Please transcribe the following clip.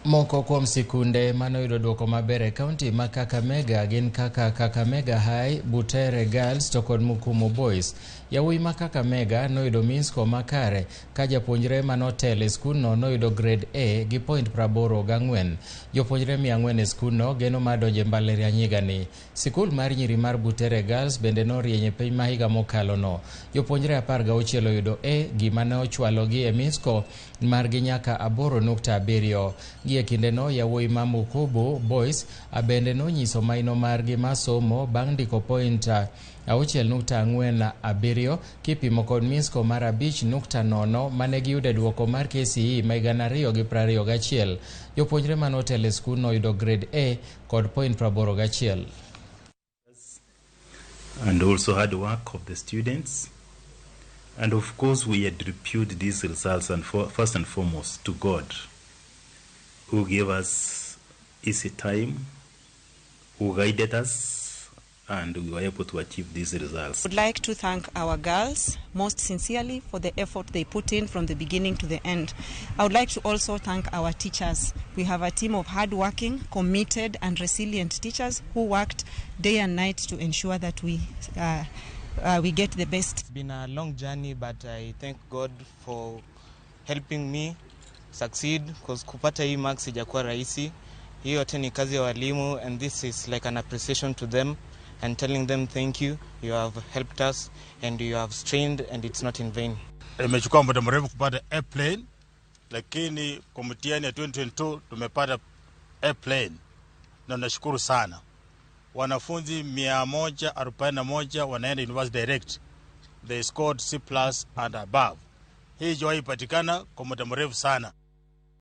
Moko kuom sikunde manoyudo duoko maber e kaunti ma Kakamega gin kaka Kakamega High, Butere Girls to kod Mukumu Boys. Yawuoyi ma Kakamega noyudo mean score makare ka japuonjre manotelo e skundno noyudo grade A gi point 84. Jopuonjre 400 e skundno geno mar donjo e mbalariany higani. Sikul mar nyiri mar Butere Girls bende norieny e piny ma higa mokalono. Jopuonjre 16 oyudo A, gima ne ochwalogi e mean score margi nyaka 8.7. Gie kindeno, yawuoyi ma Mukubu Boys bende nonyiso maino margi mar somo bang' ndiko point 6.47 kipimo kod mean score mar 5.0 mane giyudo e duoko mar KCE ma 2021. Jopuonjre manotelo e skundno oyudo grade A kod point 81. And also hard work of the students. And of course, we attribute these results and for, first and foremost to God, who gave us easy time, who guided us, and we were able to achieve these results. I would like to thank our girls most sincerely for the effort they put in from the beginning to the end. I would like to also thank our teachers. We have a team of hardworking, committed, and resilient teachers who worked day and night to ensure that we get the best. It's been a long journey, but I thank God for helping me succeed because kupata hii marks haijakuwa rahisi. Hii yote ni kazi ya walimu and this is like an appreciation to them and telling them thank you. You have helped us and you have strained and it's not in vain. Imechukua muda mrefu kupata A plain, lakini kwa mtihani ya 2022 tumepata A plain na nashukuru sana. Wanafunzi 141 wanaenda university direct, they scored C plus and above. Hii haijawahi patikana kwa muda mrefu sana.